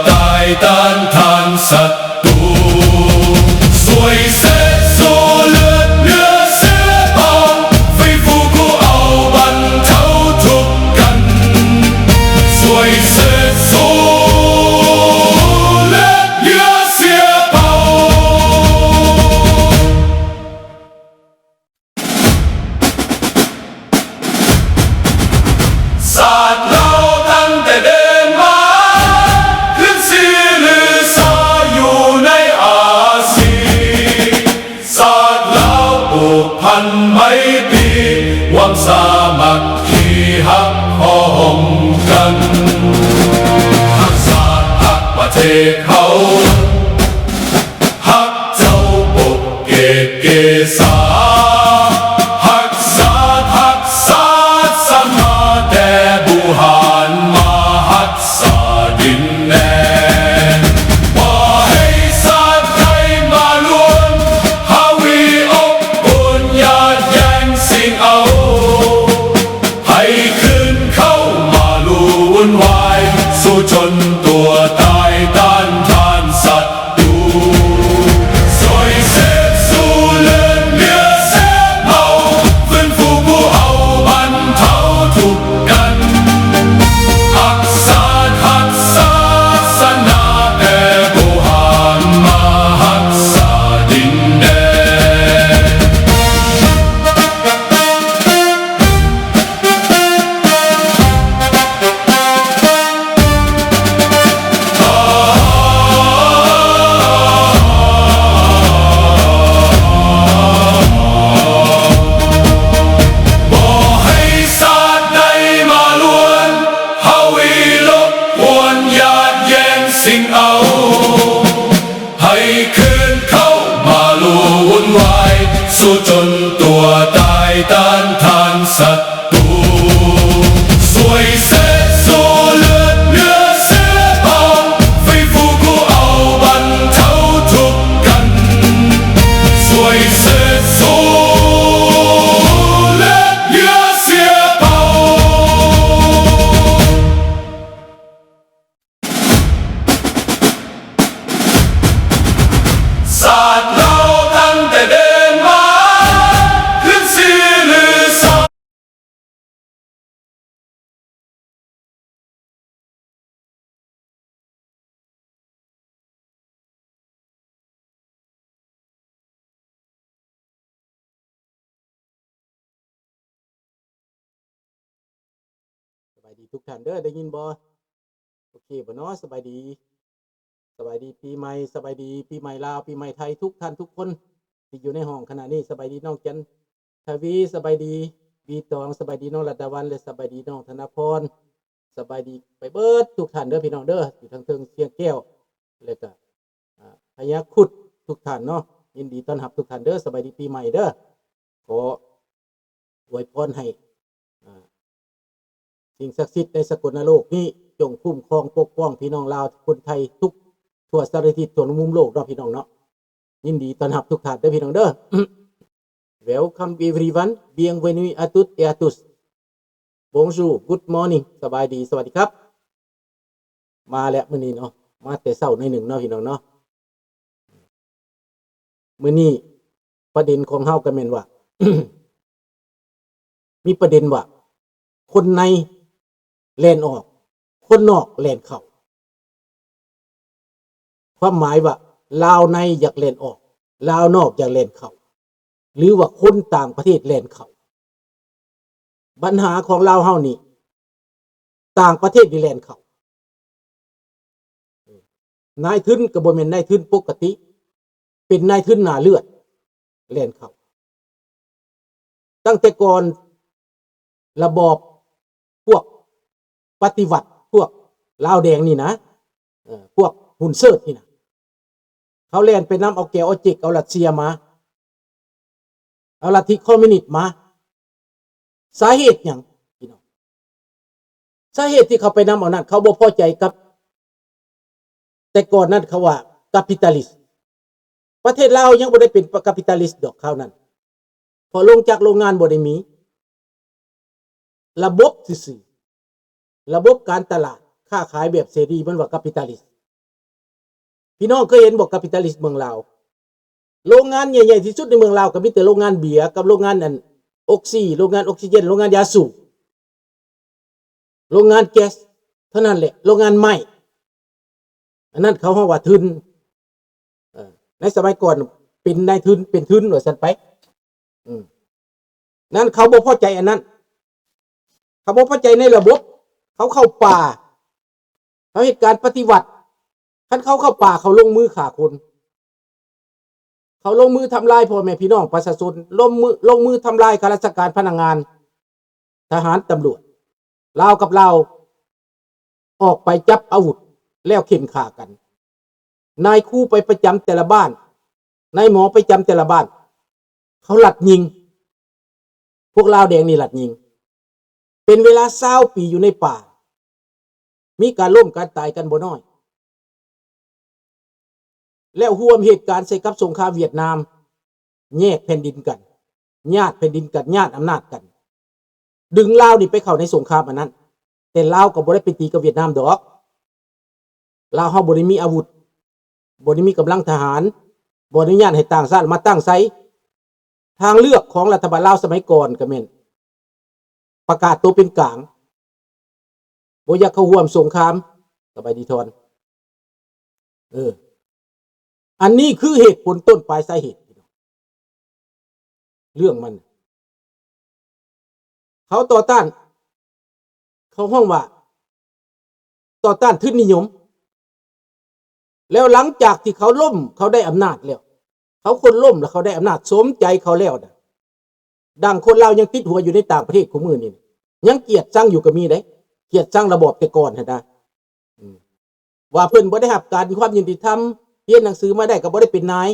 大胆貪ສັດຕູ ຊ່ວຍເສດຊູເລືອດເຫຼືອເສຍເປົ່າ ໄຟຟູກູເອົາບັນເທົາທຸກກັນ ຊ່ວຍເສດຊູເລືອດເຫຼືອເສຍເປົ່າ. ຊາດລາວຕັ້ງແຕ່ເດີນມາ ຂຶ້ນສີລືຊາຢູ່ໃນອາຊີ ຊາດລາວຜູກພັນໄມຕີ ຫວັງສາມັກຄີຮັກພ້ອມກັນ ຮັກຊາດຮັກປະເທດເຮົາ ຮັກເຈົ້າປົກເກກເກສາ ຮັກຊາດຮັກສາສະໜາ ແຕ່ບູຮານມາຮັກສາດິນແດນ ບໍ່ໃຫ້ຊາດໃດມາລວນ ຫາວີອົບອຸ່ນ ຢາດແຍ່ງຊິງເອົາ ໃຫ້ຄືນເຂົ້າມາລຸວຸ່ນວາຍ ສູ້ຈົນຕົວຕາຍຕ້ານທານສັດ ຕູ ຊ່ວຍເສດຊູເລືອດເຫຼືອເສຍເຜົ່າ ຟື້ນຟູຜູ້ເຮົາບັນເທົາທຸກກັນ ຮັກຊາດຮັກສາສະໜາ ແຕ່ບູຮານມາຮັກສາດິນແດນ. ບໍ່ໃຫ້ຊາດໃດມາລວນ ຫາວີລົບກວນ ຢາດແຍ່ງຊິງເອົາ ໃຫ້ຄືນເຂົ້າມາລຸວຸ່ນວາຍ ສູ້ຈົນຕົວຕາຍຕ້ານທານສັດຕູ ຊ່ວຍເສດຊູເລືອດເຫຼືອເສຍເຜົ່າ ໄຟຟູກູເອົາບັນເທົາທຸກກັນ ຊ່ວຍເສດຊູເລືອດເຫຼືອເສຍເຜົ່າ. ຊາດລາວຕັ້ງແຕ່ເດີນມາ ຂຶ້ນສີລືຊາ ສະບາຍດີທຸກທ່ານເດີ ໄດ້ຍິນບໍ່? ໂອເຄບໍ່ເນາະ? ສະບາຍດີ ສະບາຍດີປີໃໝ່ ສະບາຍດີປີໃໝ່ລາວ ປີໃໝ່ໄທ ທຸກທ່ານທຸກຄົນທີ່ຢູ່ໃນຫ້ອງຂະນະນີ້. ສະບາຍດີນ້ອງຈັນທະວີ ສະບາຍດີບີຕອງ ສະບາຍດີນ້ອງລັດດາວັນ ແລະ ສະບາຍດີນ້ອງທະນະພອນ. ສະບາຍດີໄປເບິດທຸກທ່ານເດີພີ່ນ້ອງເດີ ຢູ່ທາງເທິງຊຽງແກ້ວ ແລະກະ ອາ ພະຍາຄຸດທຸກທ່ານເນາະ. ຍິນດີຕ້ອນຮັບທຸກທ່ານເດີ ສະບາຍດີປີໃໝ່ເດີ. ຂໍອວຍພອນໃຫ້ ອາ ສິ່ງສັກສິດໃນສາກົນນະໂລກນີ້ ຈົ່ງຄຸ້ມຄອງປົກປ້ອງພີ່ນ້ອງລາວຄົນໄທທຸກທົ່ວສາລະທິດ ທົ່ວທຸກມຸມໂລກເນາະພີ່ນ້ອງເນາະ. ຍິນດີຕ້ອນຮັບທຸກທ່ານເດີພີ່ນ້ອງເດີ. Welcome everyone. Bienvenue à toutes et à tous. Bonjour. Good morning. ສະບາຍດີ. ສະຫວັດດີຄັບ. ມາແລ້ວມື້ນີ້ເນາະ ມາແຕ່ເຊົ້າໜ້ອຍໜຶ່ງເນາະພີ່ນ້ອງເນາະ. ມື້ນີ້ປະເດັນຂອງເຮົາກໍແມ່ນວ່າ ມີປະເດັນວ່າ ຄົນໃນແລ່ນອອກ ຄົນນອກແລ່ນເຂົ້າ. ຄວາມໝາຍວ່າ ລາວໃນຢາກແລ່ນອອກ ລາວນອກຢາກແລ່ນເຂົ້າ ຫຼືວ່າຄົນຕ່າງປະເທດແລ່ນເຂົ້າ. ບັນຫາຂອງລາວເຮົານີ້ ຕ່າງປະເທດນີ້ແລ່ນເຂົ້າ. ນາຍທຶນກໍບໍ່ແມ່ນນາຍທຶນປົກກະຕິ ເປັນນາຍທຶນໜ້າເລືອດແລ່ນເຂົ້າ. ຕັ້ງແຕ່ກ່ອນລະບອບພວກປະຕິວັດ ພວກລາວແດງນີ້ນະ ເອີ ພວກຮຸນເຊີດນີ້ນະ ເຂົາແລ່ນໄປນຳເອົາແກວເອົາເຈັກ ເອົາຣັດເຊຍມາ ເອົາລັດທິຄອມມິວນິດມາ. ສາເຫດຫຍັງພີ່ນ້ອງ? ສາເຫດທີ່ເຂົາໄປນຳເອົານັ້ນ ເຂົາບໍ່ພໍໃຈກັບ ແຕ່ກ່ອນນັ້ນເຂົາວ່າກາປິຕາລິດ. ປະເທດລາວຍັງບໍ່ໄດ້ເປັນກາປິຕາລິດດອກຄາວນັ້ນ ເພາະໂລງຈັກໂລງງານບໍ່ໄດ້ມີ. ລະບົບຊື່ໆ ລະບົບການຕະຫຼາດ ຄ້າຂາຍແບບເສລີ ມັນວ່າກາປິຕາລິດ. ພີ່ນ້ອງເຄີຍເຫັນບໍ່ກາປິຕາລິດເມືອງລາວ? ໂລງງານໃຫຍ່ໆທີ່ສຸດໃນເມືອງລາວກໍມີແຕ່ໂລງງານເບຍກັບໂລງງານອັນອົກຊີ, ໂລງງານອົກຊີເຈນ, ໂລງງານຢາສູບ, ໂລງງານແກັສເທົ່ານັ້ນແຫຼະ, ໂລງງານໄມ້. ອັນນັ້ນເຂົາເວົ້າວ່າທຶນ. ເອີ ໃນສະໄໝກ່ອນເປັນນາຍທຶນ, ເປັນທຶນວ່າຊັ້ນໄປ. ອືມ ນັ້ນເຂົາບໍ່ພໍໃຈອັນນັ້ນ. ເຂົາບໍ່ພໍໃຈໃນລະບົບ. ເຂົາເຂົ້າປ່າ. ເຂົາເຮັດການປະຕິວັດ. ຄັນເຂົາເຂົ້າປ່າ, ເຂົາລົງມືຂ້າຄົນ. ເຂົາລົງມືທຳລາຍພໍ່ແມ່ພີ່ນ້ອງປະຊາຊົນ, ລົງມື, ລົງມືທຳລາຍຂ້າລາຊະການພະນັກງານ, ທະຫານ, ຕຳຫຼວດ. ລາວກັບລາວອອກໄປຈັບອາວຸດແລ້ວເຂັ່ນຂ້າກັນ. ນາຍຄູໄປປະຈຳແຕ່ລະບ້ານ, ນາຍໝໍໄປຈຳແຕ່ລະບ້ານ, ເຂົາລັດຍິງ. ພວກລາວແດງນີ້ລັດຍິງ. ເປັນເວລາຊາວປີຢູ່ໃນປ່າ. ມີການລົ້ມການຕາຍກັນບໍ່ນ້ອຍ. ແລ້ວຮ່ວມເຫດການໃສ່ກັບສົງຄາມຫວຽດນາມ, ແຍກແຜ່ນດິນກັນ, ຍາດແຜ່ນດິນກັນ, ຍາດອຳນາດກັນ, ດຶງລາວນີ້ໄປເຂົ້າໃນສົງຄາມອັນນັ້ນ. ແຕ່ລາວກໍບໍ່ໄດ້ໄປຕີກັບຫວຽດນາມດອກ. ລາວເຮົາບໍ່ໄດ້ມີອາວຸດ, ບໍ່ໄດ້ມີກຳລັງທະຫານ, ບໍ່ອະນຸຍາດໃຫ້ຕ່າງຊາດມາຕັ້ງໃສ່. ທາງເລືອກຂອງລັດຖະບານລາວສະໄໝກ່ອນກໍແມ່ນປະກາດຕົວເປັນກາງ, ບໍ່ຢາກເຂົ້າຮ່ວມສົງຄາມ. ສະບາຍດີທອນ. ເອີ ອັນນີ້ຄືເຫດຜົນຕົ້ນປາຍສາເຫດ ເລື່ອງມັນ. ເຂົາຕໍ່ຕ້ານ, ເຂົາຮ້ອງວ່າຕໍ່ຕ້ານທຶນນິຍົມ. ແລ້ວຫຼັງຈາກທີ່ເຂົາລົ້ມ, ເຂົາໄດ້ອຳນາດແລ້ວ, ເຂົາຄົນລົ້ມແລ້ວເຂົາໄດ້ອຳນາດສົມໃຈເຂົາແລ້ວນະ, ດັ່ງຄົນລາວຍັງຕິດຫົວຢູ່ໃນຕ່າງປະເທດຄູ່ມື້ນີ້, ຍັງກຽດຊັງຢູ່ກໍມີເດ້, ກຽດຊັງລະບອບແຕ່ກ່ອນຫັ້ນນະ. ອືມ ວ່າເພິ່ນບໍ່ໄດ້ຮັບການຄວາມຍຸຕິທຳ, ຮຽນໜັງສືມາໄດ້ກໍບໍ່ໄດ້ເປັນນາຍ,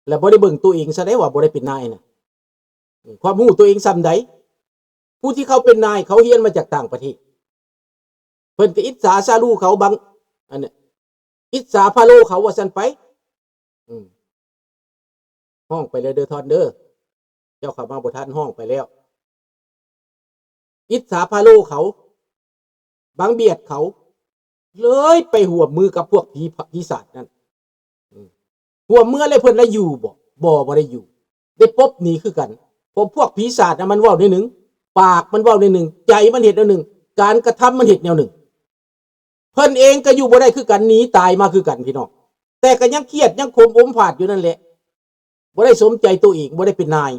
ແລະ ບໍ່ໄດ້ເບິ່ງຕົວເອງຊະໄດ໋ວ່າບໍ່ໄດ້ເປັນນາຍນະ. ຄວາມຮູ້ຕົວເອງສ່ຳໃດ? ຜູ້ທີ່ເຂົາເປັນນາຍ ເຂົາຮຽນມາຈາກຕ່າງປະເທດ, ເພິ່ນກໍອິດສາຊາລູເຂົາບາງ ອັນ ອິດສາຟາໂລເຂົາວ່າຊັ້ນໄປ. ອືມ ຮ້ອງໄປແລ້ວເດີທ່ອນເດີ, ເຈົ້າເຂົ້າມາບໍ່ທັນ, ຮ້ອງໄປແລ້ວ. ອິດສາຟາໂລເຂົາ, ບັງບຽດເຂົາ, ເລີຍໄປຮ່ວມມືກັບພວກຜີ ຜີສາດນັ້ນ. ອືມ ຮ່ວມມືແລ້ວເພິ່ນໄດ້ຢູ່ບໍ່? ບໍ່, ບໍ່ໄດ້ຢູ່, ໄດ້ປົບໜີຄືກັນ. ເພາະພວກຜີສາດນະ ມັນເວົ້າແນວໜຶ່ງ, ປາກມັນເວົ້າແນວໜຶ່ງ, ໃຈມັນເຮັດແນວໜຶ່ງ, ການກະທຳມັນເຮັດແນວໜຶ່ງ. ເພິ່ນເອງກໍຢູ່ບໍ່ໄດ້ຄືກັນ, ໜີຕາຍມາຄືກັນ ພີ່ນ້ອງ, ແຕ່ກໍຍັງຄຽດ, ຍັງຂົມອົມຜາດຢູ່ນັ້ນແຫຼະ. ບໍ່ໄດ້ສົມໃຈຕົວເອງ, ບໍ່ໄດ້ເປັນນາຍ.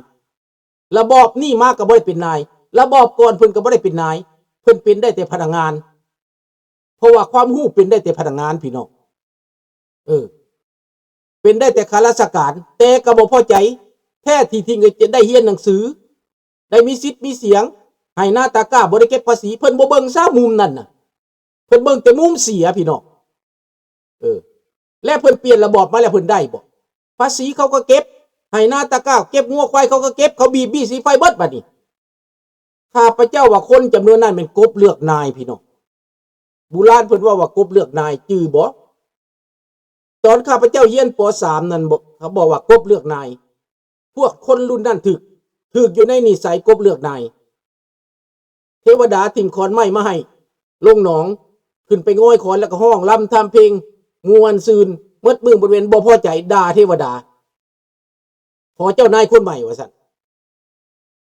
ລະບອບນີ້ມາກໍບໍ່ໄດ້ເປັນນາຍ, ລະບອບກ່ອນເພິ່ນກໍບໍ່ໄດ້ເປັນນາຍ, ເພິ່ນເປັນໄດ້ແຕ່ພະນັກງານ, ເພາະວ່າຄວາມຮູ້ເປັນໄດ້ແຕ່ພະນັກງານ ພີ່ນ້ອງ. ເອີ ເປັນໄດ້ແຕ່ຂ້າລາຊະການ, ແຕ່ກໍບໍ່ພໍໃຈ, ແທ້ທີ່ຈິງກໍຈະໄດ້ຮຽນໜັງສື, ໄດ້ມີສິດມີສຽງ, ໄຮ່ນາຕາກ້າ, ບໍ່ໄດ້ເກັບພາສີ, ເພິ່ນບໍ່ເບິ່ງຊະມຸມນັ້ນນະ. ເພິ່ນເບິ່ງແຕ່ມຸມເສຍ ພີ່ນ້ອງ. ເອີ ແລະ ເພິ່ນປ່ຽນລະບອບມາແລ້ວ ເພິ່ນໄດ້ບໍ່? ພາສີເຂົາກໍເກັບ, ໄຮ່ນາຕາກ້າເກັບ, ງົວຄວາຍເຂົາກໍເກັບ, ເຂົາບີບ ບີບສີໄຟເບິດບາດນີ້. ຂ້າພະເຈົ້າວ່າຄົນຈຳນວນນັ້ນແມ່ນກົບເລືອກນາຍ ພີ່ນ້ອງ. ບູຮານເພິ່ນເວົ້າວ່າກົບເລືອກນາຍ, ຈື່ບໍ່? ຕອນຂ້າພະເຈົ້າຮຽນ ປໍສາມ ນັ້ນ ເຂົາບອກວ່າກົບເລືອກນາຍ. ພວກຄົນລຸ້ນນັ້ນຖືກ, ຖືກຢູ່ໃນນິໄສກົບເລືອກນາຍ. ເທວະດາຖິ້ມຂອນໄມ້ມາໃຫ້ລົງໜອງ, ຂຶ້ນໄປງອຍຂອນແລ້ວກໍຮ້ອງລຳທຳເພງມ່ວນຊື່ນ, ໝົດມື້ໝົດເວັນບໍ່ພໍໃຈ, ດ່າເທວະດາ, ຂໍເຈົ້ານາຍຄົນໃໝ່ວ່າຊັ້ນ.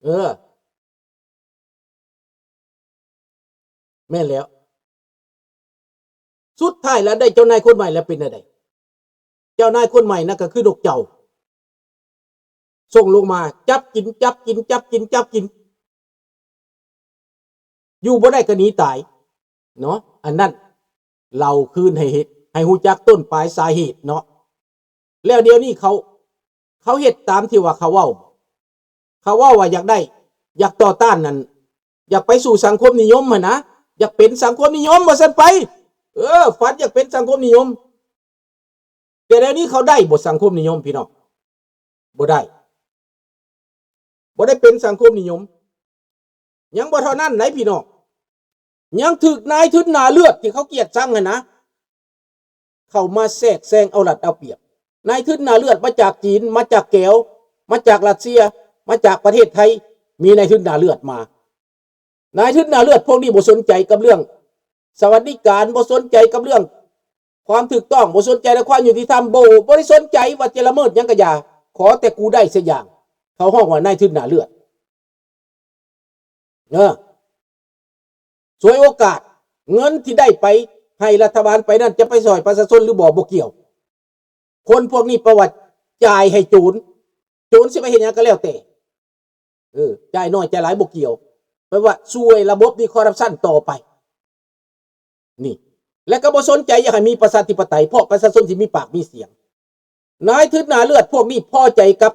ເອີ ແມ່ນແລ້ວ. ສຸດທ້າຍແລ້ວໄດ້ເຈົ້ານາຍຄົນໃໝ່ແລ້ວເປັນແນວໃດ? ເຈົ້ານາຍຄົນໃໝ່ນັ້ນກໍຄືນົກເຈົ້າ ສົ່ງລົງມາຈັບກິນ, ຈັບກິນ, ຈັບກິນ, ຈັບກິນ, ຢູ່ບໍ່ໄດ້ກໍໜີຕາຍເນາະ. ອັນນັ້ນເລົ່າຄືນໃຫ້ເຮັດ, ໃຫ້ຮູ້ຈັກຕົ້ນປາຍສາເຫດເນາະ. ແລ້ວດຽວນີ້ເຂົາ, ເຂົາເຮັດຕາມທີ່ວ່າເຂົາເວົ້າ. ເຂົາເວົ້າວ່າຢາກໄດ້, ຢາກຕໍ່ຕ້ານນັ້ນ, ຢາກໄປສູ່ສັງຄົມນິຍົມຫັ້ນນະ, ຢາກເປັນສັງຄົມນິຍົມວ່າຊັ້ນໄປ. ເອີ ຝັນຢາກເປັນສັງຄົມນິຍົມ. ແຕ່ດຽວນີ້ເຂົາໄດ້ບໍ່ສັງຄົມນິຍົມ ພີ່ນ້ອງ? ບໍ່ໄດ້, ບໍ່ໄດ້ເປັນສັງຄົມນິຍົມ. ຍັງບໍ່ເທົ່ານັ້ນໃດ໋ ພີ່ນ້ອງ, ຍັງຖືກນາຍທຶນໜ້າເລືອດທີ່ເຂົາກຽດຊັງຫັ້ນນະ ເຂົ້າມາແຊກແຊງເອົາລັດເອົາປຽບ. ນາຍທຶນໜ້າເລືອດມາຈາກຈີນ, ມາຈາກແກວ, ມາຈາກຣັດເຊຍ, ມາຈາກປະເທດໄທ, ມີນາຍທຶນໜ້າເລືອດມາ. ນາຍທຶນໜ້າເລືອດພວກນີ້ບໍ່ສົນໃຈກັບເລື່ອງ ສະຫວັດດີການ, ບໍ່ສົນໃຈກັບເລື່ອງຄວາມຖືກຕ້ອງ, ບໍ່ສົນໃຈໃນຄວາມຍຸຕິທຳ, ບໍ່, ບໍ່ໄດ້ສົນໃຈວ່າຈະລະເມີດຫຍັງກະຢ່າ, ຂໍແຕ່ກູໄດ້ສະຢ່າງ. ເຂົາຮ້ອງວ່ານາຍທຶນໜ້າເລືອດ. ເອີ ສວຍໂອກາດ, ເງິນທີ່ໄດ້ໄປໃຫ້ລັດຖະບານໄປນັ້ນ ຈະໄປຊ່ອຍປະຊາຊົນຫຼືບໍ່ ບໍ່ກ່ຽວ. ຄົນພວກນີ້ປະຫວັດຈ່າຍໃຫ້ໂຈນ, ໂຈນຊິໄປເຮັດຫຍັງກໍແລ້ວແຕ່, ເອີ ຈ່າຍໜ້ອຍຈ່າຍຫຼາຍບໍ່ກ່ຽວ, ແປວ່າຊ່ວຍລະບົບນີ້ ຄໍຣັບຊັນຕໍ່ໄປ. ນີ້ ແລະກໍບໍ່ສົນໃຈຢາກໃຫ້ມີປະຊາທິປະໄຕ ເພາະປະຊາຊົນຊິມີປາກມີສຽງ. ນາຍທຶນໜ້າເລືອດພວກນີ້ພໍໃຈກັບ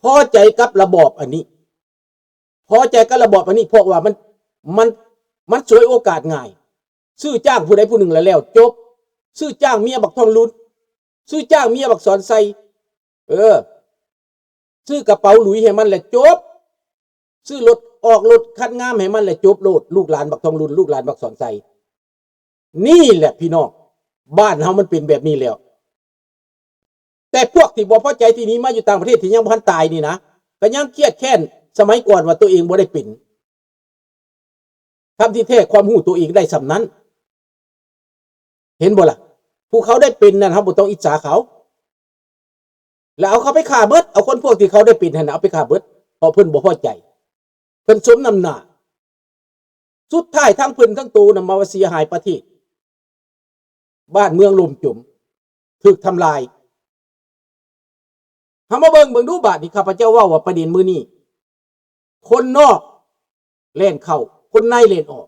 ພໍໃຈກັບລະບອບອັນນີ້, ພໍໃຈກັບລະບອບອັນນີ້ ເພາະວ່າມັນ ມັນ ມັນສວຍໂອກາດງ່າຍ. ຊື້ຈ້າງຜູ້ໃດຜູ້ໜຶ່ງລະແລ້ວຈົບ, ຊື້ຈ້າງເມຍບັກທອງລຸນ, ຊື້ຈ້າງເມຍບັກສອນໄຊ, ເອີ ຊື້ກະເປົາຫຼຸຍໃຫ້ມັນແຫຼະຈົບ, ຊື້ລົດ ອອກລົດຄັນງາມໃຫ້ມັນແຫຼະຈົບໂລດ, ລູກຫຼານບັກທອງລຸນ ລູກຫຼານບັກສອນໄຊ. ນີ້ແຫຼະພີ່ນ້ອງ, ບ້ານເຮົາມັນເປັນແບບນີ້ແລ້ວ. ແຕ່ພວກທີ່ບໍ່ພໍໃຈທີ່ໜີມາຢູ່ຕ່າງປະເທດ ທີ່ຍັງບໍ່ທັນຕາຍນີ້ນະ ກໍຍັງຄຽດແຄ້ນສະໄໝກ່ອນວ່າຕົວເອງບໍ່ໄດ້ເປັນ, ທັງທີ່ແທ້ຄວາມຮູ້ຕົວເອງໄດ້ສ່ຳນັ້ນ. ເຫັນບໍ່ລະ? ຜູ້ເຂົາໄດ້ເປັນນັ້ນ ເຮົາບໍ່ຕ້ອງອິດສາເຂົາ. ແລ້ວເອົາເຂົາໄປຂ້າເບິດ, ເອົາຄົນພວກທີ່ເຂົາໄດ້ເປັນຫັ້ນນະ ເອົາໄປຂ້າເບິດ, ເພາະເພິ່ນບໍ່ພໍໃຈ, ເພິ່ນສົມນ້ຳໜ້າ. ສຸດທ້າຍທັງເພິ່ນທັງໂຕນຳມາວ່າເສຍຫາຍປະເທດ, ບ້ານເມືອງລົ້ມຈົມ, ຖືກທຳລາຍ. ເຮົາມາເບິ່ງ ເບິ່ງດູບາດນີ້, ຂ້າພະເຈົ້າເວົ້າວ່າປະເດັນມື້ນີ້ ຄົນນອກແລ່ນເຂົ້າ, ຄົນໃນແລ່ນອອກ.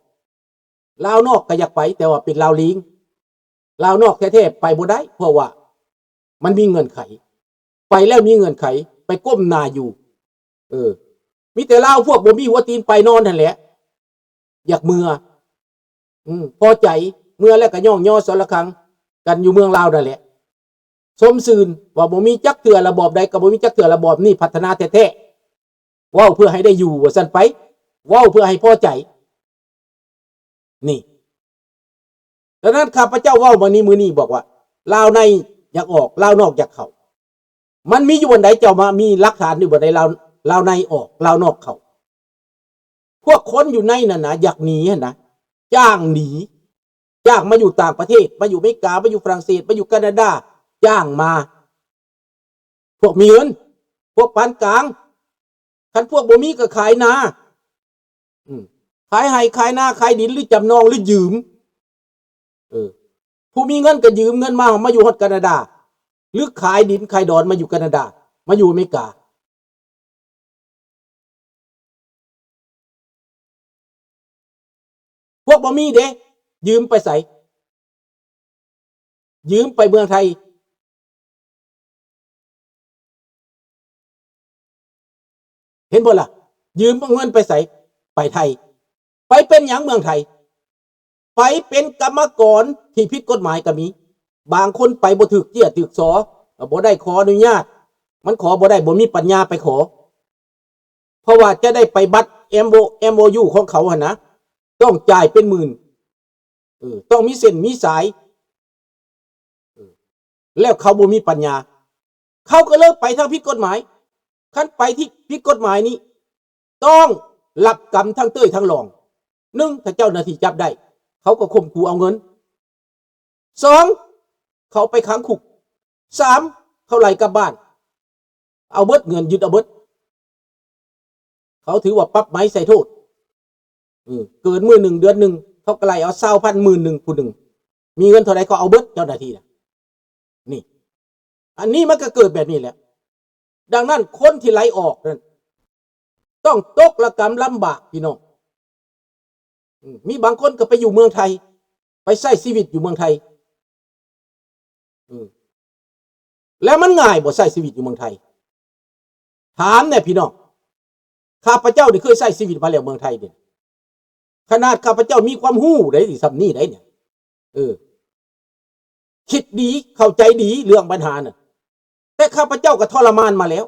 ລາວນອກກໍຢາກໄປ, ແຕ່ວ່າເປັນລາວລີງ. ລາວນອກແທ້ໆໄປບໍ່ໄດ້, ເພາະວ່າມັນມີເງື່ອນໄຂ. ໄປແລ້ວມີເງື່ອນໄຂ, ໄປກົ້ມໜ້າຢູ່. ເອີ ມີແຕ່ລາວພວກບໍ່ມີຫົວຕີນໄປນອນຫັ້ນແຫຼະ, ຢາກເມືອ. ອືມ ພໍໃຈ, ເມືອແລ້ວກໍຍ້ອງຍໍສອນລະຄັງກັນຢູ່ເມືອງລາວນັ້ນແຫຼະ. ຊົມຊື່ນວ່າບໍ່ມີຈັກເທື່ອ, ລະບອບໃດກໍບໍ່ມີຈັກເທື່ອ, ລະບອບນີ້ພັດທະນາແທ້ໆ. ເວົ້າເພື່ອໃຫ້ໄດ້ຢູ່ວ່າຊັ້ນໄປ, ເວົ້າເພື່ອໃຫ້ພໍໃຈ. ນີ້ ດັ່ງນັ້ນ ຂ້າພະເຈົ້າເວົ້າມານີ້ ມື້ນີ້ບອກວ່າ ລາວໃນຢາກອອກ, ລາວນອກຢາກເຂົ້າ. ມັນມີຢູ່ບ່ອນໃດ? ເຈົ້າມາມີຫຼັກຖານຢູ່ບ່ອນໃດ? ລາວ ລາວໃນອອກ, ລາວນອກເຂົ້າ. ພວກຄົນຢູ່ໃນນັ້ນນະ ຢາກໜີຫັ້ນນະ, ຈ້າງໜີ, ຈ້າງມາຢູ່ຕ່າງປະເທດ, ມາຢູ່ອາເມລິກາ, ມາຢູ່ຝຣັ່ງເສດ, ມາຢູ່ການາດາ, ຈ້າງມາ. ພວກມີເງິນ, ພວກປານກາງ, ຄັນພວກບໍ່ມີກໍຂາຍນາ, ອືມ ຂາຍໄຮ່ຂາຍນາ, ຂາຍດິນ ຫຼື ຈຳນອງ ຫຼື ຢືມ. ເອີ ຜູ້ມີເງິນກໍຢືມເງິນມາ, ມາຢູ່ຮອດການາດາ, ຫຼື ຂາຍດິນຂາຍດອນມາຢູ່ການາດາ, ມາຢູ່ອາເມລິກາ. ພວກບໍ່ມີເດ້, ຢືມໄປໃສ? ຢືມໄປເມືອງໄທ. ເຫັນບໍ່ລະ? ຢືມເອົາເງິນໄປໃສ? ໄປໄທ. ໄປເປັນຫຍັງເມືອງໄທ? ໄປເປັນກຳມະກອນທີ່ຜິດກົດໝາຍກໍມີ. ບາງຄົນໄປບໍ່ຖືກເຈ້ຍຖືກສໍ, ບໍ່ໄດ້ຂໍອະນຸຍາດ, ມັນຂໍບໍ່ໄດ້, ບໍ່ມີປັນຍາໄປຂໍ. ເພາະວ່າຈະໄດ້ໄປບັດ ເອັມໂອ ເອັມໂອຢູ ຂອງເຂົາຫັ້ນນະ, ຕ້ອງຈ່າຍເປັນໝື່ນ, ເອີ ຕ້ອງມີເສັ້ນມີສາຍ, ເອີ ແລ້ວເຂົາບໍ່ມີປັນຍາ, ເຂົາກໍເລີຍໄປທາງຜິດກົດໝາຍ. ຄັນໄປທີ່ຜິດກົດໝາຍນີ້ ຕ້ອງຮັບກຳທັງເຕີຍທັງລອງ. ໜຶ່ງ ຖ້າເຈົ້າໜ້າທີ່ຈັບໄດ້ ເຂົາກໍຂົ່ມຂູ່ເອົາເງິນ, ສອງ ເຂົາໄປຂັງຄຸກ, ສາມ ເຂົາໄລ່ກັບບ້ານ, ເອົາເບິດເງິນ, ຍຶດເອົາເບິດ. ເຂົາຖືວ່າປັບໃໝໃສ່ໂທດ. ເອີ ເກີນມື້ໜຶ່ງເດືອນໜຶ່ງ ເຂົາກໍໄລ່ເອົາຊາວພັນ ໝື່ນໜຶ່ງ ຜູ້ໜຶ່ງ ມີເງິນເທົ່າໃດເຂົາເອົາເບິດ ເຈົ້າໜ້າທີ່ນະ. ນີ້ ອັນນີ້ມັນກໍເກີດແບບນີ້ແຫຼະ. ດັ່ງນັ້ນ ຄົນທີ່ໄລ່ອອກນັ້ນ ຕ້ອງຕົກລະກຳລຳບາກ ພີ່ນ້ອງ. ອືມ ມີບາງຄົນກໍໄປຢູ່ເມືອງໄທ, ໄປໃຊ້ຊີວິດຢູ່ເມືອງໄທ. ອືມ ແລ້ວມັນງ່າຍບໍ່ໃຊ້ຊີວິດຢູ່ເມືອງໄທ? ຖາມແດ່ພີ່ນ້ອງ, ຂ້າພະເຈົ້ານີ້ເຄີຍໃຊ້ຊີວິດມາແລ້ວເມືອງໄທນີ້. ຂະໜາດຂ້າພະເຈົ້າມີຄວາມຮູ້ໄດ໋ ສ່ຳນີ້ໄດ໋ນີ້. ເອີ ຄິດດີ ເຂົ້າໃຈດີເລື່ອງບັນຫານັ້ນ, ແຕ່ຂ້າພະເຈົ້າກໍທໍລະມານມາແລ້ວ.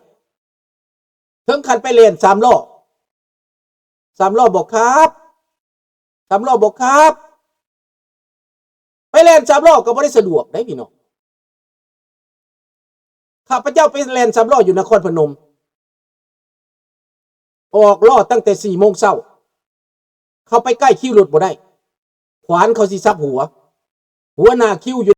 ເຖິງຂັ້ນໄປແລ່ນສາມລໍ້, ສາມລໍ້ບໍ່ຂັບ, ສາມລໍ້ບໍ່ຂັບ, ໄປແລ່ນສາມລໍ້ກໍບໍ່ໄດ້ສະດວກໄດ໋ພີ່ນ້ອງ. ຂ້າພະເຈົ້າໄປແລ່ນສາມລໍ້ຢູ່ນະຄອນພະນົມ, ອອກລໍ້ຕັ້ງແຕ່ສີ່ໂມງເຊົ້າ, ເຂົ້າໄປໃກ້ຄິວລົດບໍ່ໄດ້, ຂວານເຂົາຊິສັບຫົວ ຫົວໜ້າຄິ້ວຢູ່